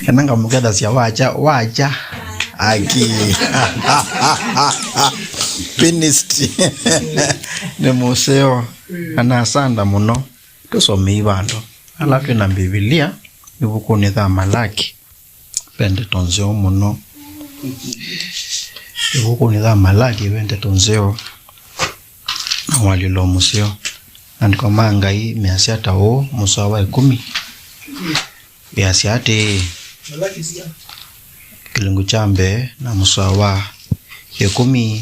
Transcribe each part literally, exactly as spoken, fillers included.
Kana ngamũkethasya wakya, wakya. Aki. Finished. Nĩ mũseo. Anasanda mũno. Tũsomei vandũ. Ala twĩ na Mbivilia, ĩvukunĩ ya Malaki. Ve ndeto nzeo mũno. Ĩvukunĩ ya Malaki ve ndeto nzeo na walĩlo mũseo. Maandĩko ma Ngai measya ta ũũ, mũsoa wa ĩkũmi. Yasya atĩĩ, kĩlungu kya mbee na mũsoa wa ĩkũmi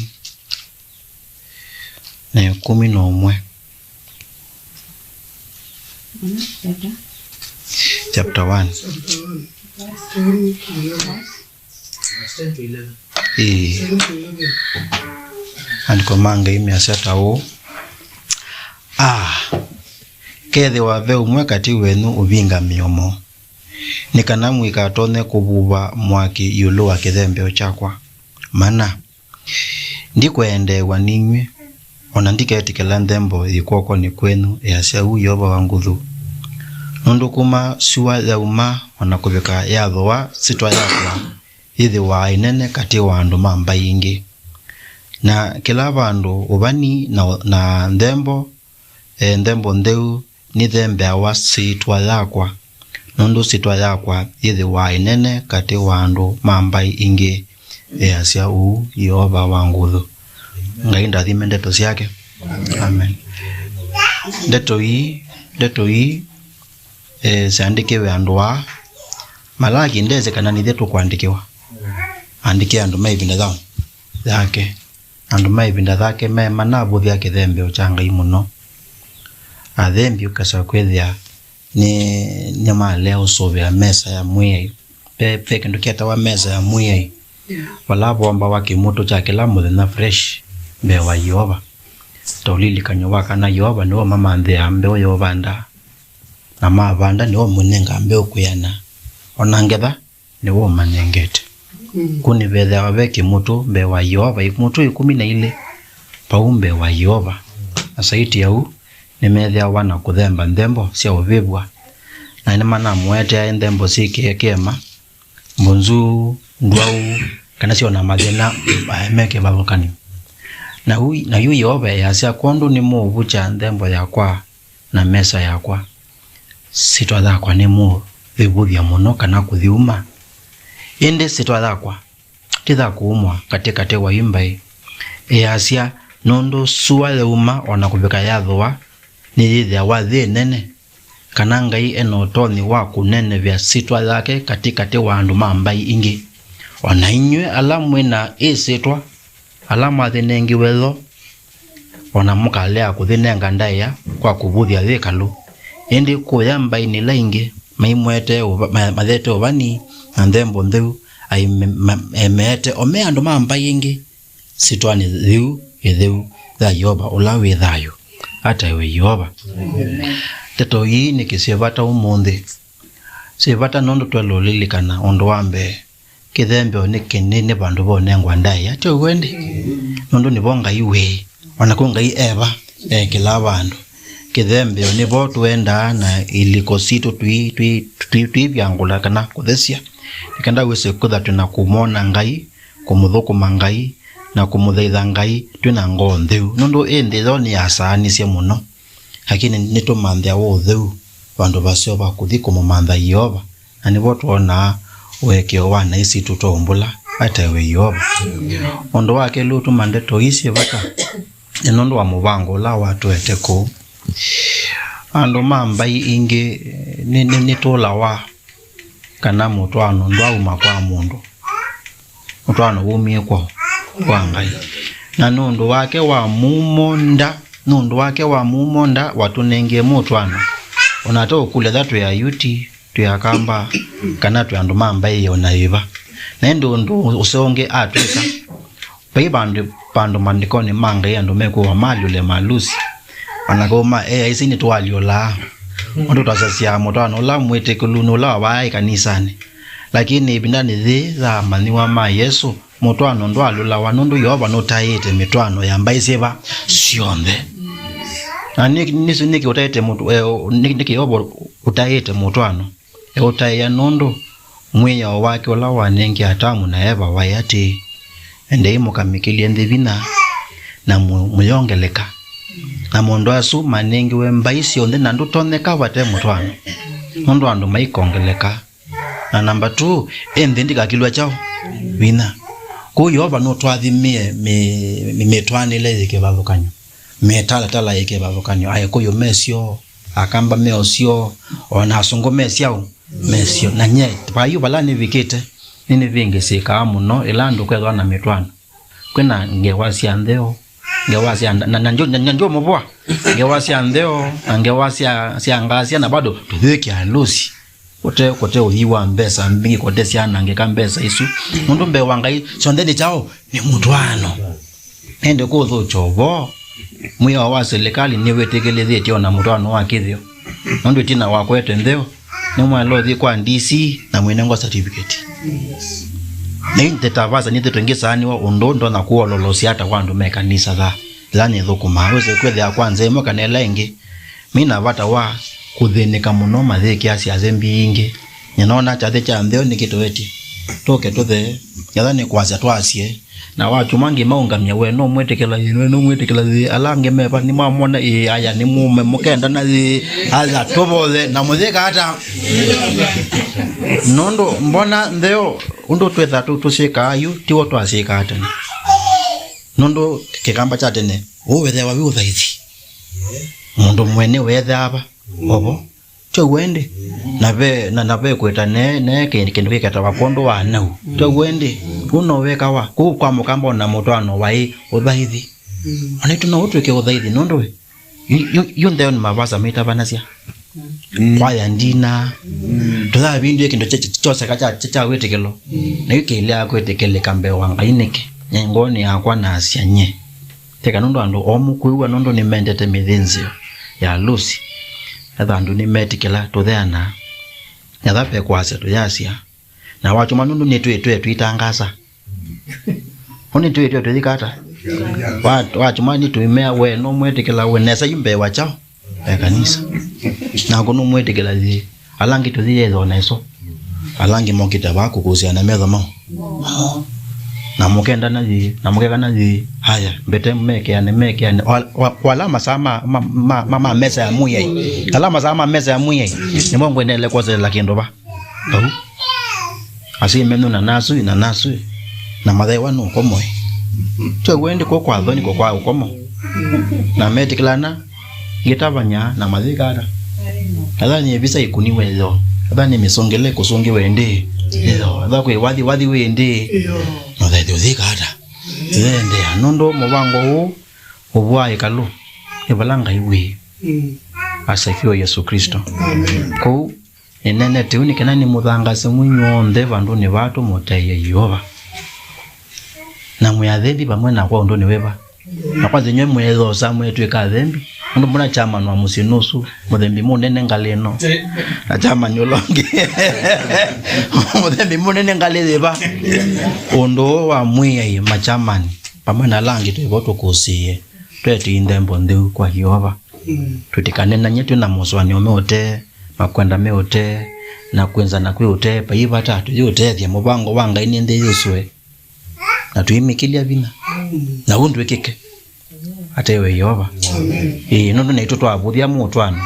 na ĩkũmi na ũmwe. Chapter one. Ĩĩ. Maandĩko ma Ngai measya ta ũũ, "Aa, kethĩwa ve ũmwe katĩ wenyu ũvinga mĩomo, nĩ kana mũikatonye kũvuva mwaki ĩũlũ wa kĩthembeo kyakwa. Mana, ndikweendeew'a ninyw'ĩ, o na ndiketĩkĩla nthembo yĩ kw'okonĩ kwenyu," easya ũu Yeova wa nguthu. "Nũndũ kuma syũa yauma o na kũvika yathũa, syĩtwa yakwa yĩthĩwa ĩnene katĩ wa andũ ma mbaĩ ingĩ. Na kĩla vandũ ũvani na, na nthembo, e, nthembo ntheu nĩthembeawa syĩtwa yakwa, nũndũ syĩtwa yakwa yĩthĩwa ĩnene katĩ wa andũ ma mbaĩ ingĩ," easya ũu Yeova wa nguthu. Ngai ndathime ndeto syake. Amen. Ndeto ii, ndeto ii, e, syandĩkĩwe andũ aa. Malaki ndesĩ kana nithyĩ tũkũandĩkĩwa. Andĩkĩe andũ ma ĩvinda yao, yake. Andũ ma ĩvinda yake me manavũthya kĩthembeo kya Ngai mũno. Athembi ũkasa kwĩthĩa nĩ, nĩmalea ũsũvĩa mesa ya Mwĩai. Ve, ve kĩndũ kyetawa mesa ya Mwĩai. Yeah. Vala vombawa kĩmũtũ kya kĩla mũthenya fresh mbee wa Yeova. Ta ũlilikany'o wa kana Yeova nĩwe ũmamanthĩaa mbeũ ya ũvanda. Na mavanda nĩwe ũmũnengaa mbeũ kwĩana. O na ngetha nĩwe ũmanengete. Mm. Kũu nĩvethĩawa ve kĩmũtũ mbee wa Yeova, ĩmũtũ ĩkũmi na ilĩ vau mbee wa Yeova. Na saiti ya ũu, nĩmethĩawa na kũthemba nthembo sya ũvĩvw'a, na nĩmanamũeteae nthembo syĩ kĩe kĩema, mbũnzu, ndwau, kana syona mathĩna me kĩvathũkany'o. Na yu, na yu Yeova easya, "Kwondũ nĩmũũvukya nthembo yakwa na mesa yakwa, syĩtwa yakwa nĩmũũthĩvũthya mũno kana kũthyũma. Ĩndĩ syĩtwa yakwa ti ya kũumwa katĩkatĩ wa yu mbaĩ," easya, "nũndũ sua yauma o na kũvika yathũa, nĩyĩthĩawa yĩ nene, kana Ngai e na ũtonyi wa kũnenevya syĩtwa yake katĩkatĩ wa andũ ma mbaĩ ingĩ? O na inyw'ĩ ala mwĩ na ĩ syĩtwa, ala mwathinengiwe yo, o na mũkalea kũyĩnenga ndaĩa kwa kũvũthya yĩkalũ, ĩndĩ kũya mbaĩnĩ ila ingĩ maimwetee ũva-, ma-, mayetee ũvani na nthembo ntheu, aime-, ma-, emeete o me andũ ma mbaĩ ingĩ syĩtwanĩ yĩu ĩtheu ya Yeova ũla wĩ thayũ." Ataĩwe Yeova. Amen. Ndeto ii nĩkĩ syĩ vata ũmũnthĩ? Syĩ vata nũndũ twaĩle ũlilikana ũndũ wa mbee, kĩthembeo nĩ kĩnene vandũ va ũnengwa ndaĩa, ti ũw'o ĩndĩ? Nũndũ nĩvo Ngai wĩ. O na kũu Ngai e va, ekĩlaa vandũ. Kĩthembeo nĩvo tũendaa na ilĩko sitũ tũi-, tũi-, tũi-, tũivyangũla kana kũthesya, nĩ kenda wĩse kwĩtha twĩ na kũmwona Ngai, kũmũthũkũma Ngai, na kũmũthaitha Ngai twĩ na ngoo ntheu. Nũndũ ĩ nthĩ yoo nĩyasaanisye mũno, lakini nĩtũmanthĩawa ũtheu vandũ vaseo va kũthi kũmũmantha Yeova, na nĩvo twonaa ũekeo wa naĩ sitũ twaumbũla. Ataĩwe Yeova. Ũndũ wa kelĩ ũtuma ndeto ii syĩ vata nĩ nũndũ wa mũvango ũla watũete kũu. Andũ ma mbaĩ ingĩ nĩ, nĩ, nĩtũlawa kana mũtwaano ndwauma kwa mũndũ. Mũtwaano wumie kwa, kwa Ngai. Na nũndũ wake wa mumo nda, nũndũ wake wa mumo nda watũnengie mũtwaano. O na tũũkũlya ta twĩ Ayuti, twĩ Akamba, kana twĩ andũ ma mbaĩ o na yĩva. Na ĩndĩ ũndũ ũseo ũngĩ atwĩka, vai vandũ, vandũ maandĩkonĩ ma Ngai andũ mekwĩwa maalyũle malusi. O na kau ma A I C nĩtũalyũlaa. Ũndũ twasasya mũtwaano ũla mwĩtĩkĩlu nĩ ũla wavaa ĩkanisanĩ. Lakini ĩvindanĩ yĩĩ ya amanyĩw'a ma Yesũ, mũtwaano ndwalyũlawa nũndũ Yeova nũtaĩĩte mĩtwaano ya mbaĩ syĩva syonthe. Na nĩ, nĩ, nĩkĩ ũtaĩte mũtw-, eh, nĩ, nĩkĩ Yeova ũtaĩĩte mũtwaano? Eũtaĩa nũndũ Mwĩao wake ũla wanengie Atamu na Eva waĩ atĩĩ, "Endei mũkamĩkĩlye nthĩ vinya, na mũ-, mũyongeleka." Na maũndũ asu manengiwe mbaĩ syonthe, na ndũtonyeka vate mũtwaano, nũndũ andũ maikongeleka. Na namba two, ĩ nthĩ ndĩkakĩlw'a kyaũ? Vinya. Kwoou Yeova nũtwathimĩe mĩ-, mĩ-, mĩtwaanĩle yĩ kĩvathũkany'o, mĩtalatala yĩ kĩvathũkany'o. Aĩkũyũ me syoo, Akamba me o syoo, o na Asũngũ me syaũ? Me syoo. Na nye, va yu vala nĩvikĩte, nĩnĩvĩngĩsĩkaa mũno ĩla andũ kwethwa na mĩtwaano. Kwĩna ngewa sya ntheo, ngewa sya nda-, na, na, njo-, na, na njũmũvũa, ngewa sya ntheo, na ngewa sya, sya ngasya, na bado tũyĩkĩa lũsi. Kũte, kũte ũthii wa mbesa mbingĩ, kũte syanangĩka mbesa isu. Nũndũ mbee wa Ngai, syonthe nĩ kyaũ? Nĩ mũtwaano. Ĩndĩ kũthũkya ũvoo, mwĩao wa silikalĩ nĩwĩtĩkĩlĩthĩtye o na mũtwaano wa kĩthĩo. Nũndũ ĩtina wa kũete ntheo, nĩmwaĩle ũthi kwa D C na mwĩnengwa certificate. Na yu nde ta vasa nĩthĩ tũngĩsaanĩwa ũndũ ndonya kũololosya ata kwa andũ me kanisa tha, ĩla nĩthũkũmaa. Wĩsĩ kwĩthĩa kwa nzĩa ĩmwe kana ĩla ĩngĩ, mi na vata wa kũthĩnĩka mũno mayĩkĩa syathĩ mbingĩ. Nĩnoona kyathĩ kya ntheo nĩkĩtũetie tũke tũthee, ngetha nĩ kwasya twasye, na wakyuma ngĩmaũngamya, we nũmwĩtĩkĩla yĩ, we nũmwĩtĩkĩla yĩ, ala angĩ meva nĩmwamona ĩ, aya nĩmũme mũkendana yĩ, aya tũvothe na mũyĩka ata? Nũndũ mbona ntheo ũndũ twĩtha tũ-, tũsyĩkaa yu tiw'o twasyĩkaa tene. Nũndũ kĩkamba kya tene, ũũ wĩthĩawa wĩ ũthaithi. Mũndũ mwene wĩthĩawa ovo. Tyo w'o ĩndĩ? Na ve, na, na ve kwĩta ne, ne kĩ-, kĩndũ kĩketawa kwondũ wa nau. Tyo w'o ĩndĩ? Kũu no wekawa. Kũu kwa mũkamba o na mũtwaano waĩ ũthaithi. O naitũ no ũtw'ĩke ũthaithi, nũndũ wĩ, yu, yu, yu ntheo nĩ mavasa maitavanasya. Kwaya ndina. Tũyavindie kĩndũ kya, kya, kyoseka kya, kya, kya wĩtĩkĩlo. Na yu kĩilea kwĩtĩkĩlĩka mbee wa Ngai nĩkĩ? Nye ngoonĩ yakwa nasya nye. Teka nũndũ andũ omũ kwĩw'a nũndũ nĩmendete mĩthĩnzĩo ya lũsi. Etha andũ nĩmetĩkĩla tũtheanaa. Etha ve kwasya tũyasya. Na wakyuma nũndũ nĩtwĩtwe twĩtangaasa. Ũ nĩtwĩtwe tũyĩka ata? Wa-, wakyuma nĩtũimea we nũmwĩtĩkĩla we nesa yu mbee wa kyaũ? E kanisa. Naku nũmwĩtĩkĩla yĩ. Ala angĩ tũthi yethwa na ĩso. Ala angĩ mokĩte vaa kũkũsĩana metho mao. Na mũkendana yĩ, na mũkekana yĩ. Haya, mbete mekeane, mekeane. Wa-, wa-, wala masaa ma, ma, ma, ma, ma mesa ya Mwĩai. Ala masaa ma mesa ya Mwĩai. Nĩmo ngwendeele kwoselela kĩndũ va. Vau. Asyai menyu na nasui, na nasui. Na mathewa nũkomoe. Twe wendi kũkwa thoni kũkwa ũkomo. Na metĩkĩlana. Ngĩtavany'a na mathĩka ata? Etha nĩ ĩvisa ĩkũniwe ĩyoo. Etha nĩ mĩsũngĩle ĩkũsũngĩwe ĩndĩ ĩyoo. Etha kwĩ wathi wathi wĩ ĩndĩ. Ĩyoo. Na ũthethya ũthĩka ata? Ĩyendea. Nũndũ mũvango ũũ ũvũaa ĩkalũ. Nĩ vala Ngai wĩ. Mm. Asifiwe Yesu Kristo. Amen. Kũu nĩnenete ũu nĩ kana nĩmũthangaase mwĩnyw'onthe vandũnĩ vaa tũmũtaĩe Yeova. Na mwĩ athembi vamwe nakwa ũndũnĩ wĩva? Na kwanza inyw'ĩ mwĩethoosa mwĩtw'ĩka athembi. Ũndũ mbona chairman wa mũsyĩ nũsu, mũthembi mũnene ngalĩ ĩno. Na chairman ũla ũngĩ. Mũthembi mũnene ngalĩ yĩva? Ũndũ ũũ wa Mwĩai ma chairman, vamwe na ala angĩ twĩ vo tũkũsĩĩe. Twetĩi nthembo ntheu kwa Yeova. Mm. Tũtikanenany'e twĩ na mosũanĩo me ũtee, makwenda me ũtee, na kwĩnzana kwĩ ũtee, vai vata tũyĩũtethya mũvango wa Ngai nĩ nthĩ yĩsũe. Na tũimĩkĩlya vinya. Mm. Na ũu ndwĩkĩke. Atewe Yeova. Amen. Ĩĩ, nũndũ naitũ twavũthya mũtwaano.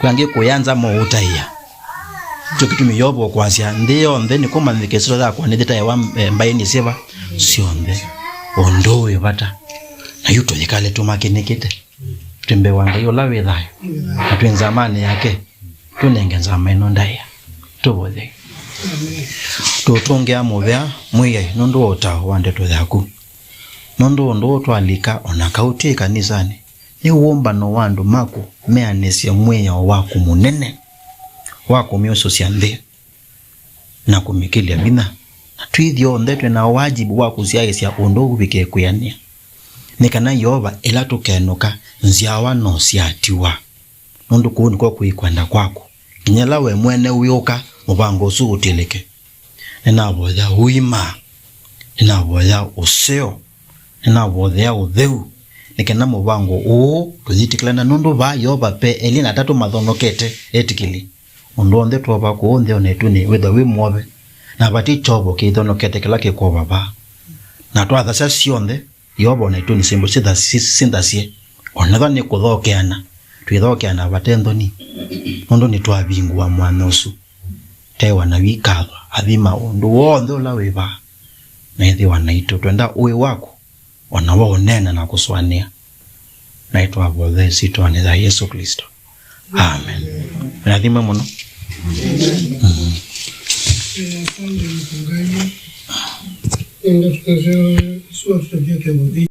Kwĩ angĩ kũya nza moũtaĩa. Kyo kĩtumi Yeova ũkwasya, nthĩ yonthe nĩkũmanyĩke ĩsyĩtwa yakwa nĩyĩtaĩwa, eh, mbaĩnĩ syĩva? Syonthe. Ũndũ wĩ vata. Na yu tũyĩkale tũmakinĩkĩte. Twĩ mbee wa Ngai ũla wĩ thayũ, na twĩ nzamanĩ yake, tũnenge nzama ĩno ndaĩa. Tũvoye. Tũtũngĩa mũvea Mwĩai nũndũ wa ũtao wa ndeto yaku. Nũndũ ũndũ ũũ twalika o na kau twĩ ĩkanisanĩ, nĩ wũmbano wa andũ maku meanĩsye mwĩao waku mũnene wa kũmyũsũsya nthĩ na kũmĩkĩlya vinya. Na twĩthĩ onthe twĩ na wajibu wa kũsyaĩĩsya ũndũ ũũ ũvike kwĩanĩa, nĩ kana Yeova ĩla tũkenũka, nzyawa no syatiwa, nũndũ kũu nĩkw'o kwĩ kwenda kwaku. Nginya ĩla we mwene wĩũka, mũvango ũsu ũtilĩke. Nĩnavoya ũima, nĩnavoya ũseo, nĩnavoya ũtheu, nĩ kana mũvango ũũ tũyĩtĩkĩlana, nũndũ vaa Yeova ve elĩ na atatũ mathonokete etĩkĩli. Ũndũ w'onthe twoova kũũ nthĩ o na ĩtunĩ wĩthwa wĩ mwove, Na vati kyovo kĩthonokete kĩla kĩkũva vaa. Na twathasya syonthe, Yeova o naitũ nĩ syĩmbo sitha-, si-, sinthasye. O na ethĩwa nĩ kũthokeana, twĩthokeana vate nthoni, nũndũ nĩtwavingũa mwanya ũsu. Tewa na wĩkathwa, athima ũndũ w'onthe ũla wĩ vaa, na ĩthĩwa naitũ. Twenda ũĩ waku, o na we ũneena na kũsũanĩa. Na ĩtwavoya ĩsyĩtwanĩ ya Yesũ Klĩsto. Amen. Nathime mũno. Mm. Eh, asante mchungaji. Ndio tunasema, sio tutabia kwa